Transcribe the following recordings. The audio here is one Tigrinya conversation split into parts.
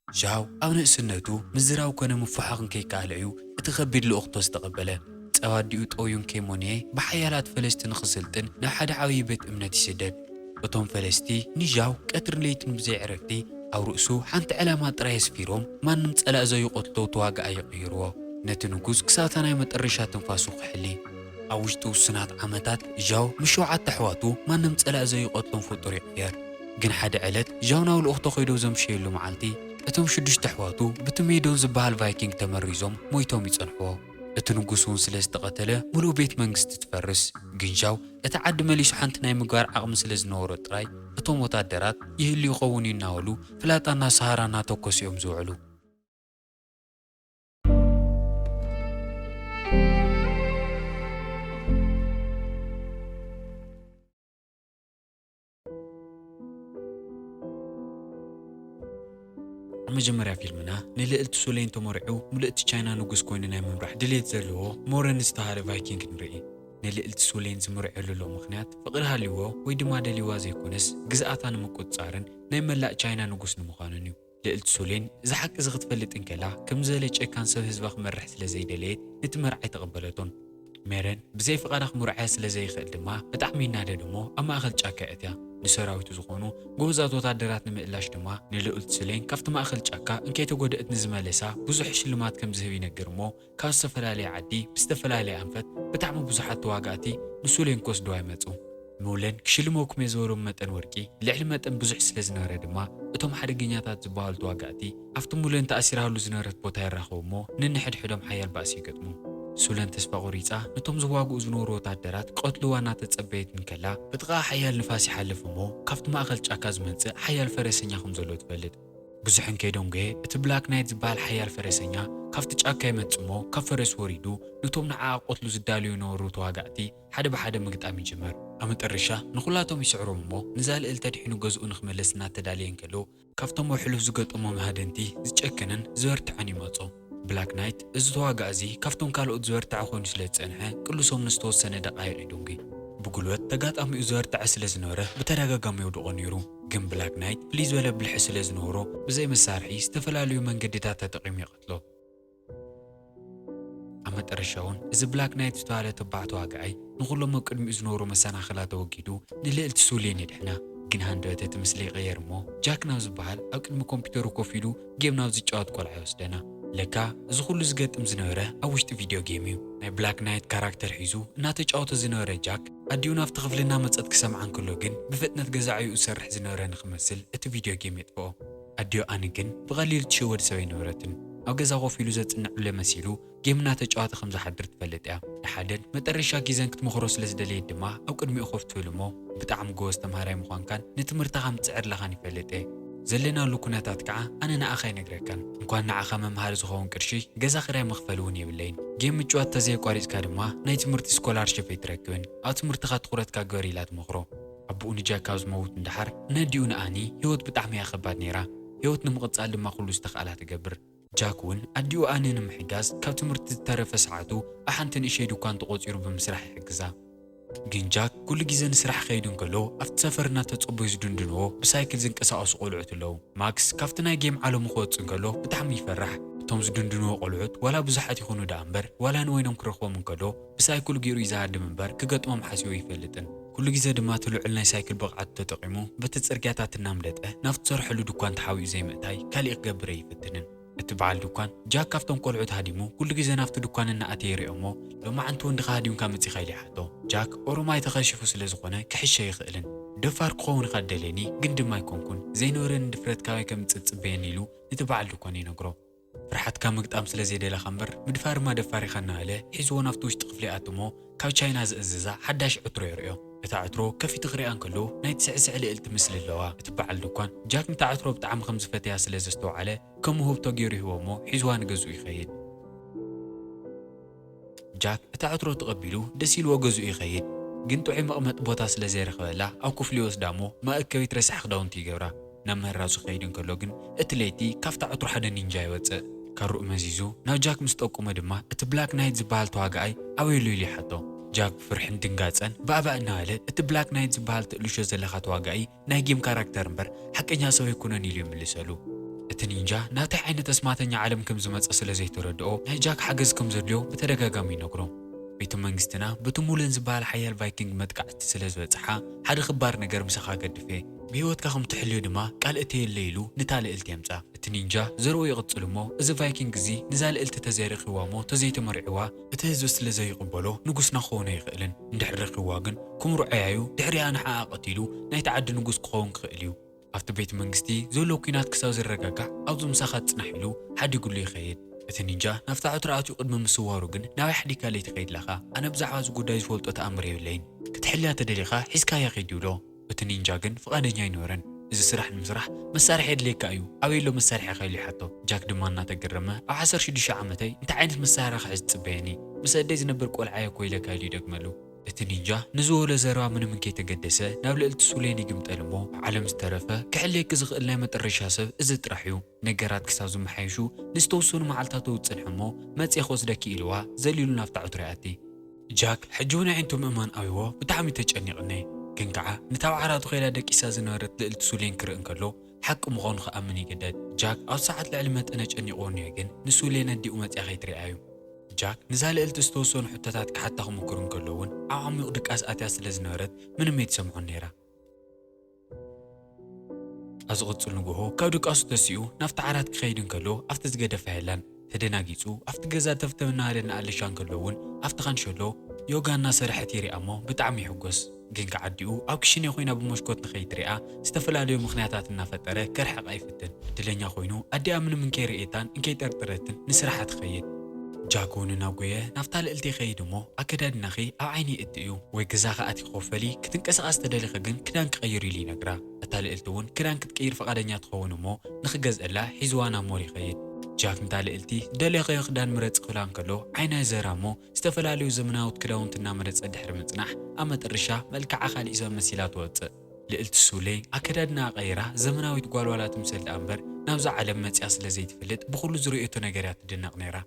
ዣው ኣብ ንእስነቱ ምዝራብ ኮነ ምፍሓኽ እንከይከኣለ እዩ እቲ ከቢድ ልእኽቶ ዝተቐበለ። ጸባ ኣዲኡ ጠውዩ እንከይሞንየ ብሓያላት ፈለስቲ ንኽስልጥን ናብ ሓደ ዓብዪ ቤት እምነት ይስደድ። እቶም ፈለስቲ ንዣው ቀትርን ለይትን ብዘይ ዕረፍቲ ኣብ ርእሱ ሓንቲ ዕላማ ጥራይ ኣስፊሮም፣ ማንም ጸላኢ ዘይቐትሎ ተዋጋኣይ ይቕይርዎ። ነቲ ንጉስ ክሳብታ ናይ መጠረሻ ትንፋሱ ክሕሊ። ኣብ ውሽጢ ውሱናት ዓመታት ዣው ምስ ሸውዓተ ኣሕዋቱ ማንም ጸላኢ ዘይቐትሎም ፍጡር ይቕየር። ግን ሓደ ዕለት ዣው ናብ ልእኽቶ ከይዶ ዘምሸየሉ መዓልቲ፣ እቶም ሽዱሽተ ኣሕዋቱ ብቲ ሜዶን ዝበሃል ቫይኪንግ ተመሪዞም ሞይቶም ይጸንሕዎ። እቲ ንጉስ እውን ስለ ዝተቐተለ ምሉእ ቤት መንግስቲ ትፈርስ። ግን ዣው እቲ ዓዲ መሊሱ ሓንቲ ናይ ምግባር ዓቕሚ ስለ ዝነበሮ ጥራይ እቶም ወታደራት ይህሉ ይኸውን እዩ እናበሉ ፍላጣ እናሰሃራ እናተኮሱ እዮም ዝውዕሉ። ኣብ መጀመርያ ፊልምና ንልእልቲ ሱሌን ተመሪዑ ምልእቲ ቻይና ንጉስ ኮይኑ ናይ ምምራሕ ድሌት ዘለዎ ሞረን ዝተሃለ ቫይኪንግ ንርኢ። ንልእልቲ ሱሌን ዝምርዐሉ ዘሎ ምኽንያት ፍቕሪ ሃልይዎ ወይ ድማ ደልይዋ ዘይኮነስ ግዝኣታ ንምቁጽጻርን ናይ መላእ ቻይና ንጉስ ንምዃኑን እዩ። ልእልቲ ሱሌን እዚ ሓቂ እዚ ክትፈልጥ እንከላ ከም ዝበለ ጨካን ሰብ ህዝባ ክመርሕ ስለ ዘይደለየት ነቲ መርዓ ኣይተቐበለቶን። ሜረን ብዘይ ፍቓዳ ክምርዓያ ስለ ዘይኽእል ድማ ብጣዕሚ ይናደድ እሞ ኣብ ማእኸል ጫካ የእትያ። ንሰራዊቱ ዝኾኑ ጎበዛት ወታደራት ንምእላሽ ድማ ንልኡልቲ ሱሌን ካብቲ ማእኸል ጫካ እንከይተጎደእት ንዝመለሳ ብዙሕ ሽልማት ከም ዝህብ ይነግር እሞ ካብ ዝተፈላለየ ዓዲ ብዝተፈላለየ ኣንፈት ብጣዕሚ ብዙሓት ተዋጋእቲ ንሱሌን ክወስድዋ ይመጹ። ሙለን ክሽልመኩም እየ ዝበሎም መጠን ወርቂ ልዕሊ መጠን ብዙሕ ስለ ዝነበረ ድማ እቶም ሓደገኛታት ዝበሃሉ ተዋጋእቲ ኣብቲ ሙለን ተኣሲራሉ ዝነበረት ቦታ ይራኸቡ እሞ ነንሕድሕዶም ሓያል ባእሲ ይገጥሙ። ሱለን ተስፋ ቆሪጻ ነቶም ዝዋግኡ ዝነበሩ ወታደራት ክቐትልዋ እናተጸበየት እንከላ ብጥቓ ሓያል ንፋስ ይሓልፍ እሞ ካብቲ ማእኸል ጫካ ዝመጽእ ሓያል ፈረሰኛ ከም ዘሎ ትፈልጥ። ብዙሕ እንከይደንጎየ እቲ ብላክ ናይት ዝበሃል ሓያል ፈረሰኛ ካብቲ ጫካ ይመጽእ እሞ ካብ ፈረስ ወሪዱ ነቶም ንዓኣ ክቐትሉ ዝዳለዩ ነበሩ ተዋጋእቲ ሓደ ብሓደ ምግጣም ይጅምር። ኣብ መጠረሻ ንኹላቶም ይስዕሮም እሞ ንዛ ልእልቲ ኣድሒኑ ገዝኡ ንኽመለስ እናተዳለየ እንከሎ ካብቶም ኣብ ሕሉፍ ዝገጠሞም ሃደንቲ ዝጨከነን ዝበርትዐን ይመጾ። ብላክ ናይት እዚ ተዋጋእ እዚ ካብቶም ካልኦት ዝበርትዐ ኮይኑ ስለ ዝጸንሐ ቅልሶም ንዝተወሰነ ደቓይቕ ይድንጉ። ብጉልበት ተጋጣሚኡ ዝበርትዐ ስለ ዝነበረ ብተደጋጋሚ የውድቖ ነይሩ። ግን ብላክ ናይት ፍልይ ዝበለ ብልሒ ስለ ዝነበሮ ብዘይ መሳርሒ ዝተፈላለዩ መንገድታት ተጠቒሙ ይቐትሎ። ኣብ መጠረሻ እውን እዚ ብላክ ናይት ዝተባህለ ተባዕ ተዋጋኣይ ንኹሎም ኣብ ቅድሚኡ ዝነበሩ መሰናኽላት ተወጊዱ ንልእልቲ ሱሌን የድሕና። ግን ሃንደበት እቲ ምስሊ ይቕየር እሞ ጃክ ናብ ዝበሃል ኣብ ቅድሚ ኮምፒውተሩ ኮፍ ኢሉ ጌም ናብ ዝጫወት ቆልዓ ይወስደና። ለካ እዚ ኩሉ ዝገጥም ዝነበረ ኣብ ውሽጢ ቪድዮ ጌም እዩ። ናይ ብላክ ናይት ካራክተር ሒዙ እናተጫወተ ዝነበረ ጃክ ኣዲኡ ናብቲ ክፍሊ እናመጸት ክሰምዓ እንከሎ ግን ብፍጥነት ገዛዕኡ ዝሰርሕ ዝነበረ ንኽመስል እቲ ቪድዮ ጌም የጥፍኦ። ኣዲኡ ኣኒ ግን ብቐሊሉ ትሽወድ ሰብ ኣይነበረትን። ኣብ ገዛ ኮፍ ኢሉ ዘጽንዕ ዕለ መሲሉ ጌም እናተጫወተ ከም ዝሓድር ትፈልጥ እያ። ንሓደን መጠረሻ ግዜን ክትመኽሮ ስለ ዝደለየት ድማ ኣብ ቅድሚኡ ኮፍ ትብል እሞ ብጣዕሚ ጎበዝ ተምሃራይ ምዃንካን ንትምህርትኻ ምጽዕር ለኻን ይፈልጥ እየ። ዘለናሉ ኩነታት ከዓ ኣነ ንዓኻ ኣይነግረካን። እንኳን ንዓኻ መምሃሪ ዝኸውን ቅርሺ ገዛ ክራይ መኽፈሊ እውን የብለይን። ጌም ምጭዋት ተዘየቋሪጽካ ድማ ናይ ትምህርቲ ስኮላርሽፕ ኣይትረክብን። ኣብ ትምህርትኻ ትኹረትካ ግበር ኢላ ትመኽሮ። ኣቦኡ ንጃክ ካብ ዝመውት ንደሓር ነዲኡ ንኣኒ ህይወት ብጣዕሚ እያ ከባድ ነይራ። ህይወት ንምቕጻል ድማ ኩሉ ዝተኽኣላ ትገብር። ጃክ እውን ኣዲኡ ኣኒ ንምሕጋዝ ካብ ትምህርቲ ዝተረፈ ሰዓቱ ኣብ ሓንቲ ንእሸይ ድኳን ተቖጺሩ ብምስራሕ ይሕግዛ። ግን ጃክ ኩሉ ግዜ ንስራሕ ከይዱ እንከሎ ኣብቲ ሰፈር እናተጸበዩ ዝድንድንዎ ብሳይክል ዝንቀሳቐሱ ቆልዑት ኣለዉ። ማክስ ካብቲ ናይ ጌም ዓለሙ ክወጽእ እንከሎ ብጣዕሚ ይፈራሕ። እቶም ዝድንድንዎ ቆልዑት ዋላ ብዙሓት ይኹኑ ደኣ እምበር ዋላ ንወይኖም ክረኽቦም እንከሎ ብሳይክሉ ገይሩ እዩ ዝሃድም እምበር ክገጥሞም ሓሲቡ ኣይፈልጥን። ኩሉ ግዜ ድማ እቲ ልዑል ናይ ሳይክል ብቕዓቱ ተጠቒሙ በቲ ጽርግያታት እናምለጠ ናብቲ ዝሰርሐሉ ድኳን ተሓቢኡ ዘይምእታይ ካሊእ ክገብር ኣይፍትንን። እቲ በዓል ድኳን ጃክ ካብቶም ቆልዑት ሃዲሙ ኩሉ ግዜ ናብቲ ድኳን እናኣተየ ይሪኦ እሞ ሎማዓንቲ እውን ድኻ ሃዲምካ መጺኻ ኢሉ ይሓቶ። ጃክ ኦሮማይ ተኸሺፉ ስለ ዝኾነ ክሕሸ ኣይኽእልን። ደፋር ክኸውን ኢኻ ትደልየኒ ግን ድማ ኣይኮንኩን። ዘይነበረኒ ድፍረት ካበይ ከምጽእ ትጽበየኒ ኢሉ ነቲ በዓል ድኳን ይነግሮ። ፍርሓትካ ምግጣም ስለ ዘይደለኻ እምበር ምድፋርማ ደፋር ኢኻ እናበለ ሒዝዎ ናብቲ ውሽጢ ክፍሊ ይኣቱ እሞ ካብ ቻይና ዝእዝዛ ሓዳሽ ዕትሮ የርእዮ። እታ ዕትሮ ከፊቱ ክሪኣ እንከሎ ናይ ትስዕስዕ ልእልቲ ምስሊ ኣለዋ። እቲ በዓል ድኳን ጃክ ነታ ዕትሮ ብጣዕሚ ከም ዝፈተያ ስለ ዘስተውዓለ ከም ውህብቶ ገይሩ ይህቦ እሞ ሒዝዋ ንገዝኡ ይኸይድ። ጃክ እታ ዕትሮ ተቐቢሉ ደስ ኢልዎ ገዝኡ ይኸይድ። ግን ጥዑይ መቕመጢ ቦታ ስለ ዘይረኸበላ ኣብ ክፍሉ ይወስዳ እሞ መእከቢት ረሳሕ ክዳውንቲ ይገብራ። ናብ ምህራዙ ክኸይድ እንከሎ ግን እቲ ለይቲ ካብታ ዕትሮ ሓደ ኒንጃ ይወጽእ። ካርኡ መዚዙ ናብ ጃክ ምስ ጠቁመ ድማ እቲ ብላክ ናይት ዝበሃል ተዋጋኣይ ኣበይ ኣሎ ኢሉ ይሓቶ። ጃክ ብፍርሕን ድንጋጸን ባእባእ እናበለ እቲ ብላክ ናይት ዝበሃል ትእልሾ ዘለኻ ተዋጋኢ ናይ ጌም ካራክተር እምበር ሓቀኛ ሰብ ኣይኮነን ኢሉ ይምልሰሉ። እቲ ኒንጃ ናብቲ ዓይነት ኣስማተኛ ዓለም ከም ዝመጸ ስለ ዘይተረድኦ፣ ናይ ጃክ ሓገዝ ከም ዘድልዮ ብተደጋጋሚ ይነግሮ። ቤተ መንግስትና በቲ ሙለን ዝበሃል ሓያል ቫይኪንግ መጥቃዕቲ ስለ ዝበጽሓ፣ ሓደ ክባር ነገር ምሳኻ ገድፌ፣ ብህይወትካ ከም ትሕልዮ ድማ ቃል እተየለ ኢሉ ንታ ልእልቲ የምጻ። እቲ ኒንጃ ዘርኡ ይቕጽል እሞ፣ እዚ ቫይኪንግ እዚ ንዛ ልእልቲ ተዘይረኺብዋ እሞ ተዘይተመርዒዋ፣ እቲ ህዝቢ ስለ ዘይቕበሎ ንጉስና ክኸውን ኣይኽእልን። እንድሕር ረኺብዋ ግን ክምርዖ ያዩ ድሕሪኣ ንዓኣ ቀቲሉ ናይቲ ዓዲ ንጉስ ክኸውን ክኽእል እዩ። ኣብቲ ቤት መንግስቲ ዘሎ ኲናት ክሳብ ዝረጋጋዕ ኣብዚ ምሳኻ ጽናሕ ኢሉ ሓዲጉሉ ይኸይድ። እቲ ኒንጃ ናብታ ዕትሮ ኣትዩ ቅድሚ ምስዋሩ ግን ናበይ ሓዲግካለይ ትኸይድ ኣለኻ? ኣነ ብዛዕባ እዚ ጉዳይ ዝፈልጦ ተኣምር የብለይን። ክትሕልያ ተደሊኻ ሒዝካያ ኺድ ይብሎ። እቲ ኒንጃ ግን ፍቓደኛ ኣይነበረን። እዚ ስራሕ ንምስራሕ መሳርሒ የድልየካ እዩ፣ ኣበይ ኣሎ መሳርሒኻ ኢሉ ይሓቶ። ጃክ ድማ እናተገረመ ኣብ ዓሰርተ ሽዱሽተ ዓመተይ እንታይ ዓይነት መሳርሒ ክሕዝ ትጽበየኒ? ምስ ኣደይ ዝነብር ቆልዓ እየ እኮ ኢለካ ኢሉ ይደግመሉ። እቲ ኒንጃ ንዝበሎ ዘረባ ምንም እንከይተገደሰ ናብ ልእልቲ ሱሌን ይግምጠል እሞ፣ ኣብ ዓለም ዝተረፈ ክሕልየኪ ዝኽእል ናይ መጠረሻ ሰብ እዚ ጥራሕ እዩ። ነገራት ክሳብ ዝመሓየሹ ንዝተወሰኑ መዓልታት ትጽንሕ እሞ፣ መጽየ ክወስደኪ ኢልዋ ዘሊሉ ናብታ ዕትሮ ይኣቲ። ጃክ ሕጂ እውን ኣዒንቱ ምእማን ኣብይዎ ብጣዕሚ ተጨኒቑ እኔ። ግን ከዓ ነታ ኣብ ዓራቱ ከይዳ ደቂሳ ዝነበረት ልእልቲ ሱሌን ክርኢ እንከሎ ሓቂ ምዃኑ ክኣምን ይግደድ። ጃክ ኣብ ሰዓት ልዕሊ መጠን ኣጨኒቕዎ እኒሆ ግን ንሱሌን ኣዲኡ መጽያ ከይትሪኣ እዩ። ጃክ ንዛ ልእልቲ ዝተወሰኑ ሕቶታት ክሓታ ክምክሩ እንከሎ እውን ኣብ ዓሚቕ ድቃስ ኣትያ ስለ ዝነበረት ምንም ኣይትሰምዖን ነይራ። ኣብ ዝቕጽል ንግሆ ካብ ድቃሱ ተሲኡ ናብቲ ዓራት ክኸይድ እንከሎ ኣብቲ ዝገደፋ የላን። ተደናጊጹ ኣብቲ ገዛ ተፍተፍ እናበለ እናኣለሻ እንከሎ እውን ኣብቲ ካንሸሎ ዮጋ እናሰርሐት ይሪኣ እሞ ብጣዕሚ ይሕጎስ። ግን ከዓ ኣዲኡ ኣብ ክሽነ ኮይና ብመስኮት ንኸይትሪኣ ዝተፈላለዩ ምኽንያታት እናፈጠረ ከርሕቓ ይፍትን። ዕድለኛ ኮይኑ ኣዲኣ ምንም እንከይርእየታን እንከይጠርጠረትን ንስራሓ ትኸይድ። ጃክ እውን እናጎየ ናብታ ልእልቲ ይኸይድ እሞ ኣከዳድናኺ ኣብ ዓይኒ ይእቲ እዩ፣ ወይ ገዛኺ ኣትኺ ክኾፈሊ ክትንቀሳቐሲ ተደሊኺ ግን ክዳን ክቐይር ኢሉ ይነግራ። እታ ልእልቲ እውን ክዳን ክትቅይር ፍቓደኛ ትኸውን እሞ ንኽገዝአላ ሒዝዋ ናብ ሞል ይኸይድ። ጃክ ንታ ልእልቲ ዝደለኽዮ ክዳን ምረጺ ክብላ እንከሎ ዓይና ይዘራ እሞ ዝተፈላለዩ ዘመናውት ክዳውንቲ እናመረጸ ድሕሪ ምጽናሕ ኣብ መጠረሻ መልክዓ ካሊእ ሰብ መሲላ ትወጽእ። ልእልቲ ሱሌን ኣከዳድናኣ ቀይራ ዘመናዊት ጓል ዋላ ትምሰል ደኣ እምበር ናብዛ ዓለም መጽያ ስለ ዘይትፈልጥ ብኹሉ ዝርእየቶ ነገር እያ ትድነቕ ነይራ።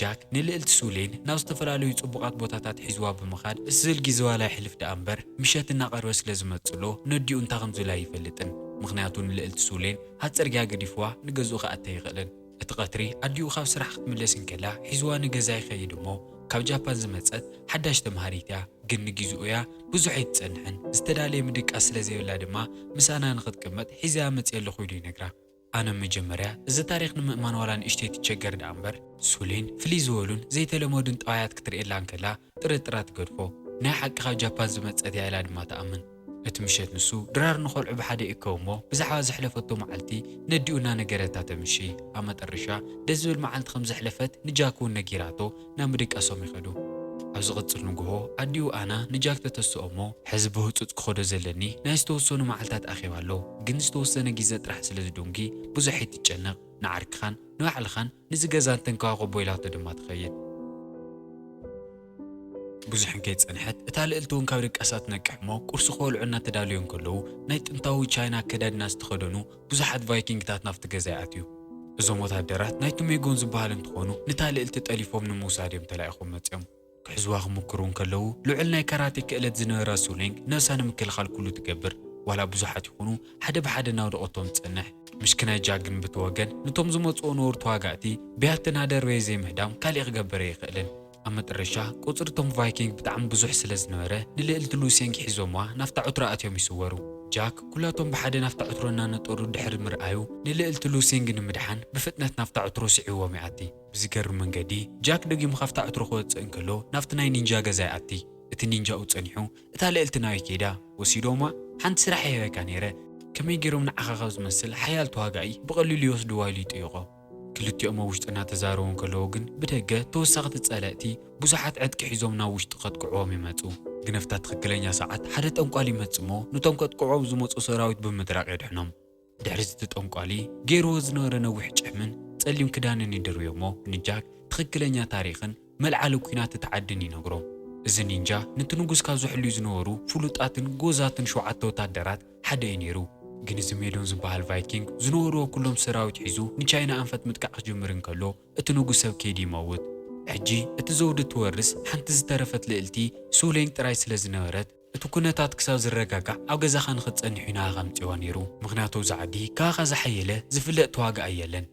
ጃክ ንልእልቲ ሱሌን ናብ ዝተፈላለዩ ጽቡቓት ቦታታት ሒዝዋ ብምኻድ እቲ ዝብል ግዜ ዋላ ይሕልፍ ደኣ እምበር ምሸት እናቐርበ ስለ ዝመጽሎ ነዲኡ እንታይ ከም ዝብል ኣይፈልጥን። ምኽንያቱ ንልእልቲ ሱሌን ኣብ ጽርግያ ገዲፍዋ ንገዝኡ ክኣቲ ኣይኽእልን። እቲ ቀትሪ ኣዲኡ ካብ ስራሕ ክትምለስ እንከላ ሒዝዋ ንገዛ ይኸይድ እሞ ካብ ጃፓን ዝመጸት ሓዳሽ ተምሃሪት እያ። ግን ንግዜኡ እያ ብዙሕ ኣይትጸንሕን። ዝተዳለየ ምድቃስ ስለ ዘይብላ ድማ ምሳና ንኽትቅመጥ ሒዘያ መጽየ ኣለኹ ኢሉ ይነግራ። ኣነ መጀመርያ እዚ ታሪኽ ንምእማን ዋላ ንእሽተይ ትቸገር ደኣ እምበር ሱሌን ፍልይ ዝበሉን ዘይተለመዱን ጠባያት ክትርእየላ እንከላ ጥርጥራ ትገድፎ። ናይ ሓቂ ካብ ጃፓን ዝመጸት እያ ኢላ ድማ ትኣምን። እቲ ምሸት ንሱ ድራር ንኸልዑ ብሓደ ይእከቡ እሞ ብዛዕባ ዘሕለፈቶ መዓልቲ ነዲኡ እናነገረታ ተምሺ። ኣብ መጠረሻ ደስ ዝብል መዓልቲ ከም ዘሕለፈት ንጃክ እውን ነጊራቶ ናብ ምድቃሶም ይኸዱ። ኣብ ዝቕጽል ንግሆ ኣዲኡ ኣና ንጃክ ተተስኦ እሞ ሕዚ ብህጹጽ ክኸዶ ዘለኒ ናይ ዝተወሰኑ መዓልታት ኣኼባ ኣሎ፣ ግን ዝተወሰነ ግዜ ጥራሕ ስለ ዝዱንጊ ብዙሕ ኣይትጨነቕ፣ ንዓርክኻን ንባዕልኻን ንዚ ገዛ ንተንከባኸቦ ኢላቶ ድማ ትኸይድ። ብዙሕ እንከይጸንሐት እታ ልእልቲ እውን ካብ ድቃሳ ትነቅሕ እሞ ቁርሲ ክበልዑ እናተዳለዩ እንከለዉ ናይ ጥንታዊ ቻይና ኣከዳድና ዝተኸደኑ ብዙሓት ቫይኪንግታት ናብቲ ገዛ ይኣትዩ። እዞም ወታደራት ናይ ቱሜጎን ዝበሃል እንትኾኑ ንታ ልእልቲ ጠሊፎም ንምውሳድ እዮም ተላኢኾም መጺኦም። ክሕዝዋ ክምክሩ እንከለዉ ልዑል ናይ ካራቴ ክእለት ዝነበራ ሱሌንግ ነብሳ ንምክልኻል ኩሉ ትገብር። ዋላ ብዙሓት ይኹኑ ሓደ ብሓደ እናውደቐቶም ትጸንሕ። ምሽክናይ ጃክ ግን ብቲ ወገን ነቶም ዝመጽዎ ነውር ተዋጋእቲ ብያቲ እናደርበየ ዘይምህዳም ካሊእ ክገብር ኣይኽእልን። ኣብ መጠረሻ ቁጽሪ እቶም ቫይኪንግ ብጣዕሚ ብዙሕ ስለ ዝነበረ ንልእልቲ ሉሴንግ ሒዞምዋ ናብታ ዕትሮ ኣትዮም ይስወሩ። ጃክ ኩላቶም ብሓደ ናብታ ዕትሮ እናነጠሩ ድሕሪ ምርኣዩ ንልእልቲ ሉሴንግ ንምድሓን ብፍጥነት ናብታ ዕትሮ ስዒዎም ይኣቲ። ብዝገርም መንገዲ ጃክ ደጊሙ ካብታ ዕትሮ ክወጽእ እንከሎ ናብቲ ናይ ኒንጃ ገዛ ይኣቲ። እቲ ኒንጃኡ ጸኒሑ እታ ልእልቲ ናበይ ከይዳ? ወሲዶማ? ሓንቲ ስራሕ ይህበካ ነይረ። ከመይ ገይሮም ንዓኻ ካብ ዝመስል ሓያል ተዋጋኢ ብቐሊሉ ይወስድዋ ኢሉ ይጥይቖ። ክልቲኦም ኣብ ውሽጢ እናተዛረቡ እንከለዉ ግን ብደገ ተወሰኽቲ ጸለእቲ ብዙሓት ዕጥቂ ሒዞም ናብ ውሽጢ ከጥቅዕዎም ይመጹ። ግን ኣብታ ትኽክለኛ ሰዓት ሓደ ጠንቋሊ ይመጽእ እሞ ነቶም ከጥቅዕዎም ዝመጹ ሰራዊት ብምድራቕ የድሕኖም። ድሕሪ እቲ ጠንቋሊ ገይርዎ ዝነበረ ነዊሕ ጭሕምን ጸሊም ክዳንን ይድርብዮ እሞ ንጃክ ትኽክለኛ ታሪኽን መልዓሊ ኲናት እቲ ዓድን ይነግሮ። እዚ ኒንጃ ነቲ ንጉስ ካብ ዝሕልዩ ዝነበሩ ፍሉጣትን ጎዛትን ሸውዓተ ወታደራት ሓደ እዩ ነይሩ። ግን እዚ ሜዶን ዝበሃል ቫይኪንግ ዝነበርዎ ኩሎም ሰራዊት ሒዙ ንቻይና ኣንፈት ምጥቃዕ ክጅምር እንከሎ እቲ ንጉስ ሰብ ከይዱ ይመውት። ሕጂ እቲ ዘውዲ ትወርስ ሓንቲ ዝተረፈት ልእልቲ ሱሌንግ ጥራይ ስለ ዝነበረት እቲ ኩነታት ክሳብ ዝረጋጋዕ ኣብ ገዛኻ ንኽትጸንሕ እዩ ንዓኻ ኣምጺእዋ ነይሩ። ምኽንያቱ ኣብዚ ዓዲ ካኻ ዝሓየለ ዝፍለጥ ተዋጋኣይ የለን።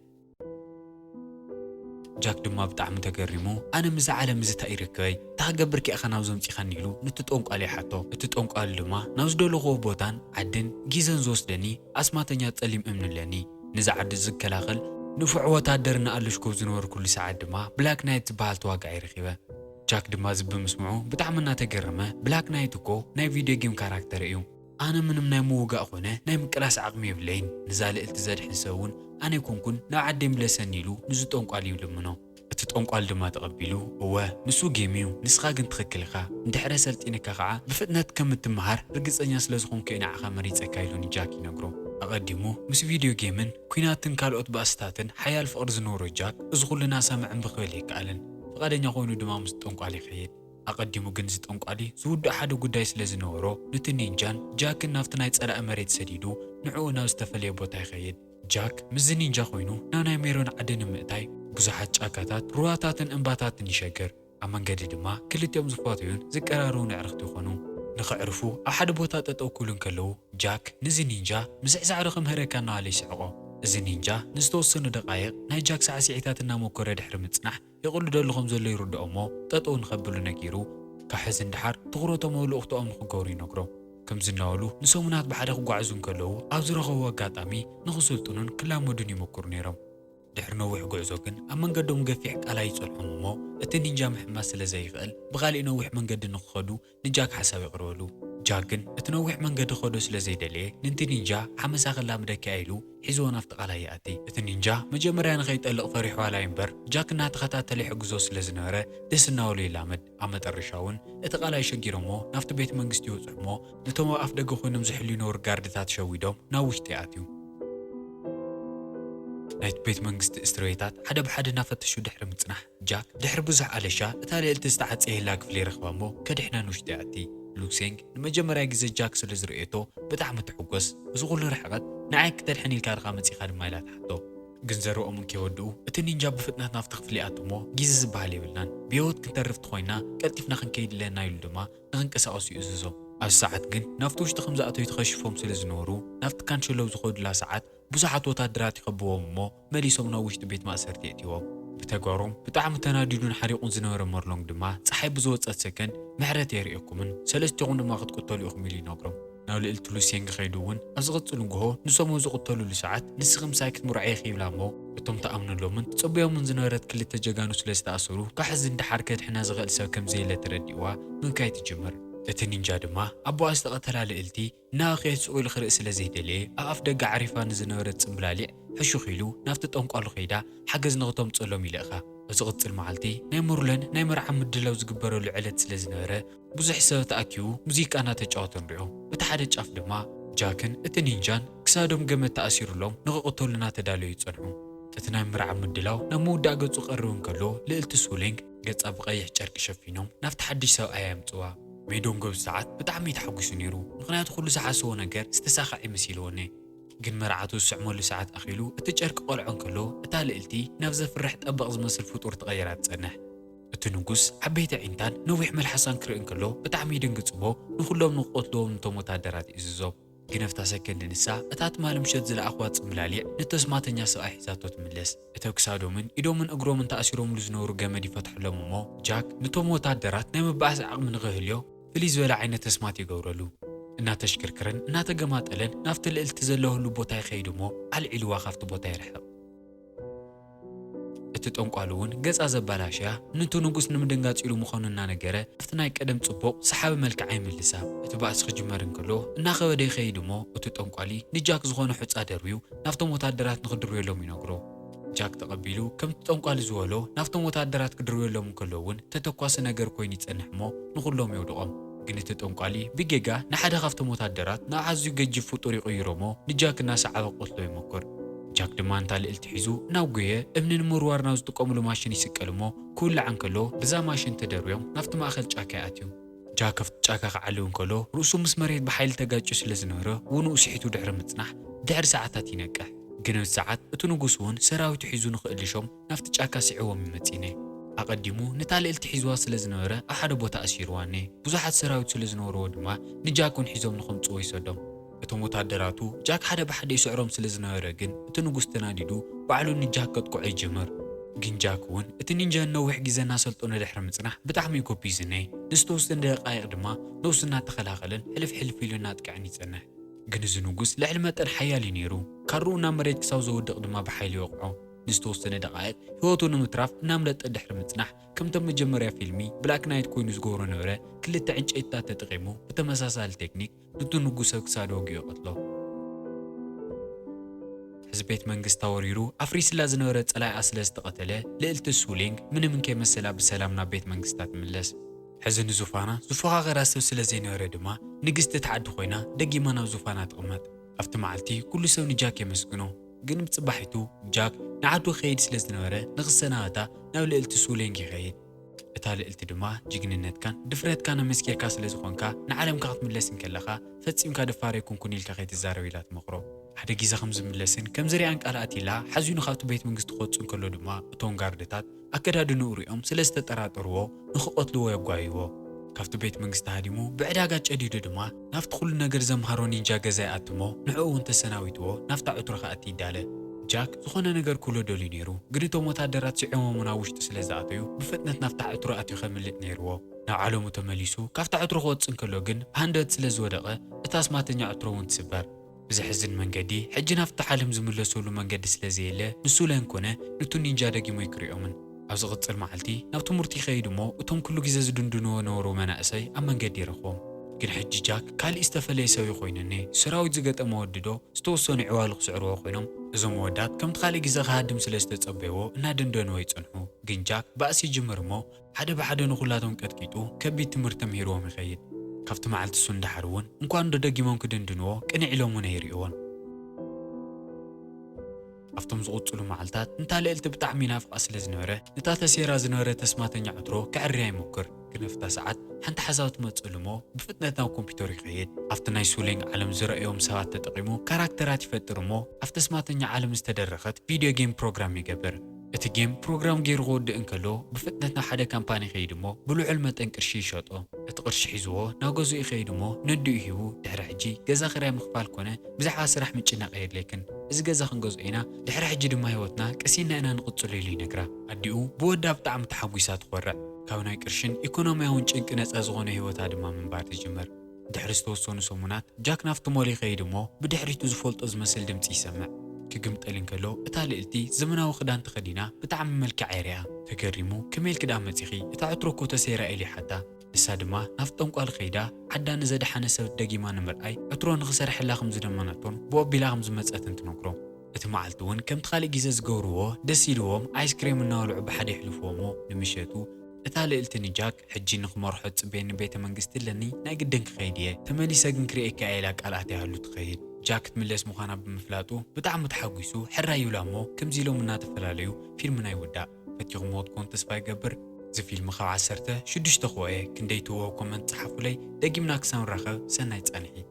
ጃክ ድማ ብጣዕሚ ተገሪሙ፣ "ኣነ ምስዚ ዓለም እዚ እንታይ ይርክበይ? እንታይ ክገብር ከ ኢኻ ናብዚ ኣምጺኻኒ?" ኢሉ ነቲ ጠንቋሊ ይሓቶ። እቲ ጠንቋሊ ድማ፣ "ናብ ዝደለኽዎ ቦታን ዓድን ግዜን ዝወስደኒ ኣስማተኛ ጸሊም እምኒ ኣለኒ። ነዚ ዓዲ ዝከላኸል ንፉዕ ወታደር እናኣለሽኮ ዝነበርኩሉ ሰዓት ድማ ብላክ ናይት ዝበሃል ተዋጋኣይ ረኺበ።" ጃክ ድማ እዚ ብምስምዑ ብጣዕሚ እናተገረመ፣ "ብላክ ናይት እኮ ናይ ቪድዮ ጌም ካራክተር እዩ። ኣነ ምንም ናይ ምውጋእ ኾነ ናይ ምቅላስ ዓቕሚ የብለይን። ነዛ ልዕልቲ ዘድሕን ሰብ እውን ኣነ ኣይኮንኩን፣ ናብ ዓደይ ምለሰኒ" ኢሉ ንዚ ጠንቋሊ ይልምኖ። እቲ ጠንቋል ድማ ተቐቢሉ፣ "እወ፣ ንሱ ጌም እዩ፣ ንስኻ ግን ትኽክል ኢኻ። እንድሕር ኣሰልጢነካ ኸዓ ብፍጥነት ከም እትመሃር ርግጸኛ ስለ ዝኾንኩ እየ ንዓኻ መሪጸካ" ኢሉ ንጃክ ይነግሮ። ኣቐዲሙ ምስ ቪድዮ ጌምን ኲናትን ካልኦት ባእስታትን ሓያል ፍቕሪ ዝነበሮ ጃክ፣ እዚ ኩሉ እናሰምዐ እምቢ ክብል ኣይከኣለን። ፍቓደኛ ኮይኑ ድማ ምስ ጠንቋሊ ይኸይድ። ኣቐዲሙ ግን እዚ ጠንቋሊ ዝውድእ ሓደ ጉዳይ ስለ ዝነበሮ፣ ነቲ ኒንጃን ጃክን ናብቲ ናይ ጸላኢ መሬት ሰዲዱ፣ ንዕኡ ናብ ዝተፈለየ ቦታ ይኸይድ። ጃክ ምስዚ ኒንጃ ኮይኑ ናብ ናይ ሜሮን ዓዲ ንምእታይ ብዙሓት ጫካታት፣ ሩባታትን እምባታትን ይሸግር። ኣብ መንገዲ ድማ ክልቲኦም ዝፈትዩን ዝቀራረቡን ኣዕርኽቲ ይኾኑ። ንኸዕርፉ ኣብ ሓደ ቦታ ጠጠው ክብሉ እንከለዉ፣ ጃክ፣ "ነዚ ኒንጃ ምዝዕዛዕ ዶ ከምህረካ?" እናበለ ይስሕቖ። እዚ ኒንጃ ንዝተወሰኑ ደቓይቕ ናይ ጃክ ሳዕስዒታት እናመኮረ ድሕሪ ምጽናሕ፣ ይቕልደሉ ከም ዘሎ ይርድኦ እሞ፣ ጠጠው ንኸብሉ ነጊሩ፣ ካብ ሕዚ ንደሓር ትኹረቶም ኣብ ልኡኽቶኦም ንኽገብሩ ይነግሮ። ከምዚ እናበሉ ንሰሙናት ብሓደ ክጓዓዙ እንከለዉ፣ ኣብ ዝረኸብዎ ኣጋጣሚ ንኽስልጥኑን ክላመዱን ይመክሩ ነይሮም። ድሕሪ ነዊሕ ጉዕዞ ግን ኣብ መንገዶም ገፊሕ ቃላይ ይጸንሖም እሞ፣ እቲ ኒንጃ ምሕማስ ስለ ዘይኽእል ብኻሊእ ነዊሕ መንገዲ ንኽኸዱ ንጃክ ሓሳብ የቕርበሉ። ጃክ ግን እቲ ነዊሕ መንገዲ ክኸዶ ስለ ዘይደለየ፣ "ነንቲ ኒንጃ ሓመሳ ክላምደካ" ኢሉ ሒዝዎ ናብቲ ቃላይ ይኣቲ። እቲ ኒንጃ መጀመርያ ንኸይጠልቕ ፈሪሑ ዋላ እምበር፣ ጃክ እናተኸታተለ ይሕግዞ ስለ ዝነበረ ደስ እናበሎ ይላመድ። ኣብ መጠረሻ እውን እቲ ቃላይ ሸጊሮሞ ናብቲ ቤት መንግስቲ ይበጽሑ እሞ፣ ነቶም ኣብ ኣፍ ደገ ኮይኖም ዝሕልዩ ነውሪ ጋርድታት ሸዊዶም ናብ ውሽጢ ይኣትዩ። ናይቲ ቤት መንግስቲ እስርቤታት ሓደ ብሓደ እናፈተሹ ድሕሪ ምጽናሕ፣ ጃክ ድሕሪ ብዙሕ ኣለሻ እታ ልዕልቲ ዝተዓጸየላ ክፍሊ ረኽባ እሞ ከድሕና ንውሽጢ ይኣቲ። ሉሴንግ ንመጀመርያ ግዜ ጃክ ስለ ዝርእየቶ ብጣዕሚ ትሕጎስ። "እዚ ኩሉ ርሕቐት ንዓይ ክተድሕን ኢልካ ድኻ መጺኻ?" ድማ ኢላ ትሓቶ። ግን ዘረብኦም እንከይወድኡ እቲ ኒንጃ ብፍጥነት ናብቲ ክፍሊ ይኣቱ እሞ፣ "ግዜ ዝበሃል የብልናን። ብህይወት ክንተርፍ ተኾይና ቀልጢፍና ክንከይድ ኣለና" ኢሉ ድማ ንኽንቀሳቐሱ ይእዝዞም። ኣብዚ ሰዓት ግን ናብቲ ውሽጢ ከም ዝኣተዉ ተኸሺፎም ስለ ዝነበሩ፣ ናብቲ ካንሸሎ ኣብ ዝኸዱላ ሰዓት ብዙሓት ወታደራት ይኸብዎም እሞ መሊሶም ናብ ውሽጢ ቤት ማእሰርቲ የእትዎም። ብተግባሮም ብጣዕሚ ተናዲዱን ሓሪቑን ዝነበረ መርሎንግ ድማ፣ "ጸሓይ ብዝወጸት ሰከንድ ምሕረት የርእየኩምን ሰለስቲኹም ድማ ክትቅተሉ ኢኹም" ኢሉ ይነግሮም። ናብ ልዕልቲ ሉሴንግ ከይዱ እውን ኣብ ዝቕጽል ንግሆ ንሶም ኣብ ዝቕተሉሉ ሰዓት፣ "ንስኺ ምሳይ ክትምርዖ ኢኺ" ይብላ እሞ፣ እቶም ተኣምነሎምን ትጸበዮምን ዝነበረት ክልተ ጀጋኑ ስለ ዝተኣሰሩ፣ ካብ ሕዚ ንደሓር ከድሕና ዝኽእል ሰብ ከም ዘየለ ተረዲእዋ ምብካይ ትጅምር። እቲ ኒንጃ ድማ ኣቦኣ ዝተቐተላ ልዕልቲ እናበኸየት ሱቕ ኢሉ ክርኢ ስለ ዘይደለየ፣ ኣብ ኣፍ ደገ ዓሪፋ ንዝነበረት ጽምብላሊዕ ሕሹኽ ኢሉ ናብቲ ጠንቋሉ ከይዳ ሓገዝ ንኽተምጽሎም ይልእኻ። ኣብ ዝቕጽል መዓልቲ ናይ መርሎን ናይ መርዓ ምድላው ዝግበረሉ ዕለት ስለ ዝነበረ፣ ብዙሕ ሰብ ተኣኪቡ ሙዚቃ እናተጫወተ ንሪኦ። በቲ ሓደ ጫፍ ድማ ጃክን እቲ ኒንጃን ክሳዶም ገመድ ተኣሲሩሎም ንኽቕተሉ እናተዳለዩ ይጸንሑ። እቲ ናይ ምርዓ ምድላው ናብ ምውዳእ ገጹ ክቐርብ እንከሎ፣ ልእልቲ ሱሌንግ ገጻ ብቐይሕ ጨርቂ ሸፊኖም ናብቲ ሓድሽ ሰብኣይ የምጽዋ። ሜዶንግ ኣብዚ ሰዓት ብጣዕሚ እዩ ተሓጒሱ ነይሩ፣ ምኽንያቱ ኩሉ ዝሓሰቦ ነገር ዝተሳኽዐ መሲልዎ ነይሩ። ግን መርዓቱ ዝስዕመሉ ሰዓት ኣኺሉ እቲ ጨርቂ ክቐልዖ እንከሎ፣ እታ ልእልቲ ናብ ዘፍርሕ ጠበቕ ዝመስል ፍጡር ተቐይራ ትጸንሕ። እቲ ንጉስ ዓበይቲ ኣዒንታን ነዊሕ መልሓሳን ክርኢ እንከሎ ብጣዕሚ ይድንግጽ እሞ፣ ንኹሎም ንኽቐትልዎም ነቶም ወታደራት ይእዝዞም። ግን ኣብታ ሰከንድ ንሳ እታ ትማሊ ምሸት ዝለኣኽዋ ጽምብላሊዕ ነቲ ኣስማተኛ ሰብኣይ ሒዛቶ ትምለስ። እቲ ኣብ ክሳዶምን ኢዶምን እግሮምን ተኣሲሮምሉ ዝነበሩ ገመድ ይፈትሐሎም እሞ፣ ጃክ ነቶም ወታደራት ናይ ምብኣስ ዓቕሚ ንኽህልዮ ፍልይ ዝበለ ዓይነት ኣስማት ይገብረሉ። እናተሽክርክረን እናተገማጠለን ናብቲ ልእልቲ ዘለወሉ ቦታ ይኸይድ እሞ፣ ኣልዒልዋ ካብቲ ቦታ ይርሕቕ። እቲ ጠንቋሉ እውን ገጻ ዘባላሽያ፣ ነቲ ንጉስ ንምድንጋጽ ኢሉ ምዃኑ እናነገረ፣ ኣብቲ ናይ ቀደም ጽቡቕ ሰሓቢ መልክዓ ይምልሳ። እቲ ባእሲ ክጅመር እንከሎ፣ እናኸበደ ይኸይድ እሞ፣ እቲ ጠንቋሊ ንጃክ ዝኾነ ሑጻ ደርብዩ፣ ናብቶም ወታደራት ንኽድርብየሎም ይነግሮ። ጃክ ተቐቢሉ፣ ከምቲ ጠንቋሊ ዝበሎ፣ ናብቶም ወታደራት ክድርብየሎም እንከሎ እውን፣ ተተኳሲ ነገር ኮይኑ ይጸንሕ እሞ፣ ንኹሎም የውድቖም። ግን እቲ ጠንቋሊ ብጌጋ ንሓደ ካብቶም ወታደራት ናብ ኣዝዩ ገጂፍ ፍጡር ይቕይሮ እሞ ንጃክ እናሰዓበ ክቐትሎ ይመኩር። ጃክ ድማ ነታ ልእልቲ ሒዙ እናጎየ እምኒ ንምውርዋር ናብ ዝጥቀምሉ ማሽን ይስቀል እሞ ክውላዕ እንከሎ ብዛ ማሽን ተደርብዮም ናብቲ ማእኸል ጫካ ይኣትዩ። ጃክ ኣብቲ ጫካ ክዓልብ እንከሎ ርእሱ ምስ መሬት ብሓይሊ ተጋጭዩ ስለ ዝነበረ ውንኡ ስሒቱ ድሕሪ ምጽናሕ ድሕሪ ሰዓታት ይነቅሕ። ግን ኣብዚ ሰዓት እቲ ንጉስ እውን ሰራዊቱ ሒዙ ንኽእልሾም ናብቲ ጫካ ስዒዎም ይመጺነ። ኣቐዲሙ ነታ ልእልቲ ሒዝዋ ስለ ዝነበረ ኣብ ሓደ ቦታ ኣሲርዋ እኔ። ብዙሓት ሰራዊት ስለ ዝነበርዎ ድማ ንጃክ እውን ሒዞም ንኸምጽዎ ይሰዶም። እቶም ወታደራቱ ጃክ ሓደ ብሓደ ይስዕሮም ስለ ዝነበረ ግን እቲ ንጉስ ተናዲዱ ባዕሉ ንጃክ ከጥቅዖ ይጅምር። ግን ጃክ እውን እቲ ኒንጃ ነዊሕ ግዜ እናሰልጠኖ ድሕሪ ምጽናሕ ብጣዕሚ እዩ ጎቢዙ እኔ። ንዝተወሰነ ደቃይቕ ድማ ነብሱ እናተኸላኸለን ሕልፍ ሕልፍ ኢሉ እናጥቅዐን ይጸንሕ። ግን እዚ ንጉስ ልዕሊ መጠን ሓያል እዩ ነይሩ። ካርኡ ናብ መሬት ክሳብ ዘውድቕ ድማ ብሓይሊ ይወቕዖ። ንዝተወሰነ ደቃይቕ ህይወቱ ንምትራፍ እናምለጠ ድሕሪ ምጽናሕ ከምቶም መጀመርያ ፊልሚ ብላክ ናይት ኮይኑ ዝገብሮ ነበረ ክልተ ዕንጨይትታት ተጠቒሙ ብተመሳሳሊ ቴክኒክ ንቱ ንጉስ ኣብ ክሳዱ ወጊኡ ይቐትሎ። ሕዚ ቤት መንግስታ ወሪሩ ኣፍሪስላ ዝነበረ ጸላኢኣ ስለ ዝተቐተለ ልእልቲ ሱሊንግ ምንም እንከይመሰላ ብሰላም ናብ ቤት መንግስታ ትምለስ። ሕዚ ንዙፋና ዝፎኻኸራ ሰብ ስለ ዘይነበረ ድማ ንግስቲ እቲ ዓዲ ኮይና ደጊማ ናብ ዙፋና ትቕመጥ። ኣብቲ መዓልቲ ኩሉ ሰብ ንጃክ የመስግኖ። ግን ብጽባሒቱ ጃክ ንዓዱ ክኸይድ ስለ ዝነበረ ንኽሰናበታ ናብ ልእልቲ ሱሌንግ ይኸይድ። እታ ልእልቲ ድማ ጅግንነትካን ድፍረትካን ኣመስኪርካ ስለ ዝኾንካ ንዓለምካ ክትምለስ እንከለኻ ፈጺምካ ደፋር ኣይኮንኩን ኢልካ ከይትዛረብ ኢላ ትመኽሮ። ሓደ ግዜ ከም ዝምለስን ከም ዝሪኣን ቃል ኣቲላ ሓዚኑ ካብቲ ቤት መንግስቲ ክወጽእ እንከሎ ድማ እቶም ጋርድታት ኣከዳድንኡ ሪኦም ስለ ዝተጠራጠርዎ ንኽቐትልዎ የጓይዎ። ካብቲ ቤት መንግስቲ ሃዲሙ ብዕዳጋ ጨዲዱ ድማ ናብቲ ኩሉ ነገር ዘምሃሮ ኒንጃ ገዛ ይኣትሞ ንዕኡ እውን ተሰናቢትዎ ናብታ ዕትሮ ክኣቲ ይዳለ። ጃክ ዝኾነ ነገር ክብሎ ደልዩ ነይሩ፣ ግን እቶም ወታደራት ስዒሞም ናብ ውሽጢ ስለ ዝኣተዩ ብፍጥነት ናብታ ዕትሮ ኣትዩ ከምልጥ ነይርዎ። ናብ ዓለሙ ተመሊሱ ካብታ ዕትሮ ክወጽእ እንከሎ ግን ብሃንደበት ስለ ዝወደቐ እታ ኣስማተኛ ዕትሮ እውን ትስበር። ብዘሕዝን መንገዲ ሕጂ ናብቲ ዓለም ዝምለሰሉ መንገዲ ስለ ዘየለ ንሱለን ኮነ ንቱ ኒንጃ ደጊሞ ኣይክሪኦምን። ኣብ ዝቕጽል መዓልቲ ናብ ትምህርቲ ይኸይድ እሞ እቶም ኩሉ ግዜ ዝድንድንዎ ነበሩ መናእሰይ ኣብ መንገዲ ይረኽቦም። ግን ሕጂ ጃክ ካሊእ ዝተፈለየ ሰብ እዩ ኮይኑኒ። ሰራዊት ዝገጠመ ወዲ ዶ ዝተወሰኑ ዕዋሉ ክስዕርዎ ኮይኖም እዞም ወዳት ከምቲ ካሊእ ግዜ ክሃድም ስለ ዝተጸበይዎ እናደንደንዎ ይጸንሑ። ግን ጃክ ባእሲ ይጅምር እሞ ሓደ ብሓደ ንኹላቶም ቀጥቂጡ ከቢድ ትምህርቲ ተምሂርዎም ይኸይድ። ካብቲ መዓልቲ እሱ እንዳሓር እውን እንኳን ዶ ደጊሞም ክድንድንዎ ቅንዕ ኢሎም እውን ኣይርእይዎን። ኣብቶም ዝቕጽሉ መዓልታት ንታ ልእልቲ ብጣዕሚ ይናፍቓ ስለ ዝነበረ ነታ ተሰይራ ዝነበረ ተስማተኛ ዕትሮ ከዕርያ ይሞክር። ግን ኣብታ ሰዓት ሓንቲ ሓሳብ ትመጽእሉ እሞ ብፍጥነት ናብ ኮምፒውተሩ ይኸይድ። ኣብቲ ናይ ሱሌንግ ዓለም ዝረኣዮም ሰባት ተጠቒሙ ካራክተራት ይፈጥር እሞ ኣብ ተስማተኛ ዓለም ዝተደረኸት ቪድዮ ጌም ፕሮግራም ይገብር። እቲ ጌም ፕሮግራም ገይሩ ክወድእ እንከሎ ብፍጥነት ናብ ሓደ ካምፓኒ ይኸይድ እሞ ብልዑል መጠን ቅርሺ ይሸጦ። እቲ ቅርሺ ሒዝዎ ናብ ገዝኡ ይኸይድ እሞ ነዲኡ ሂቡ ድሕሪ ሕጂ ገዛ ክራይ ምኽፋል ኮነ ብዛዕባ ስራሕ ምጭናቕ የድልየክን፣ እዚ ገዛ ክንገዝኦ ኢና፣ ድሕሪ ሕጂ ድማ ህይወትና ቀሲና ኢና ንቕጽሎ ኢሉ ይነግራ። ኣዲኡ ብወዳ ብጣዕሚ ተሓጒሳ ትኾርዕ። ካብ ናይ ቅርሽን ኢኮኖሚያውን ጭንቂ ነጻ ዝኾነ ህይወታ ድማ ምንባር ትጅምር። ድሕሪ ዝተወሰኑ ሰሙናት ጃክ ናብቲ ሞል ይኸይድ እሞ ብድሕሪቱ ዝፈልጦ ዝመስል ድምጺ ይሰምዕ። ክግምጠል እንከሎ እታ ልእልቲ ዘመናዊ ክዳን ተኸዲና ብጣዕሚ መልክዓ የርእያ። ተገሪሙ ከመይ ኢልኪ ደኣ መጺኺ? እታ ዕትሮ እኮ ተሰይራ ኢሉ ይሓታ። ንሳ ድማ ናብቲ ጠንቋሊ ከይዳ ዓዳ ንዘድሓነ ሰብ ደጊማ ንምርኣይ ዕትሮ ንኽሰርሐላ ከም ዝደመነቶን ብኡ ኣቢላ ከም ዝመጸትን ትነግሮ። እቲ መዓልቲ እውን ከምቲ ካልእ ግዜ ዝገብርዎ ደስ ኢልዎም ኣይስክሬም እናበልዑ ብሓደ የሕልፍዎ እሞ ንምሸቱ እታ ልእልቲ ንጃክ ሕጂ ንኽመርሖ ትጽበየኒ ቤተ መንግስቲ ኣለኒ ናይ ግድን ክኸይድ እየ ተመሊሰ ግን ክርእየካ እየ ኢላ ቃል ኣትያሉ ትኸይድ። ጃክ ክትምለስ ምዃና ብምፍላጡ ብጣዕሚ ተሓጒሱ ሕራይ ይብላ እሞ ከምዚ ኢሎም እናተፈላለዩ ፊልምና ይውዳእ። ፈቲኹምዎ ትኮኑ ተስፋ ይገብር። እዚ ፊልም ካብ ዓሰርተ ሽዱሽተ ክወ እየ ክንደይ ትህቦ ኮመንት ጸሓፉለይ። ደጊምና ክሳብ ንራኸብ ሰናይ ጻንሒት።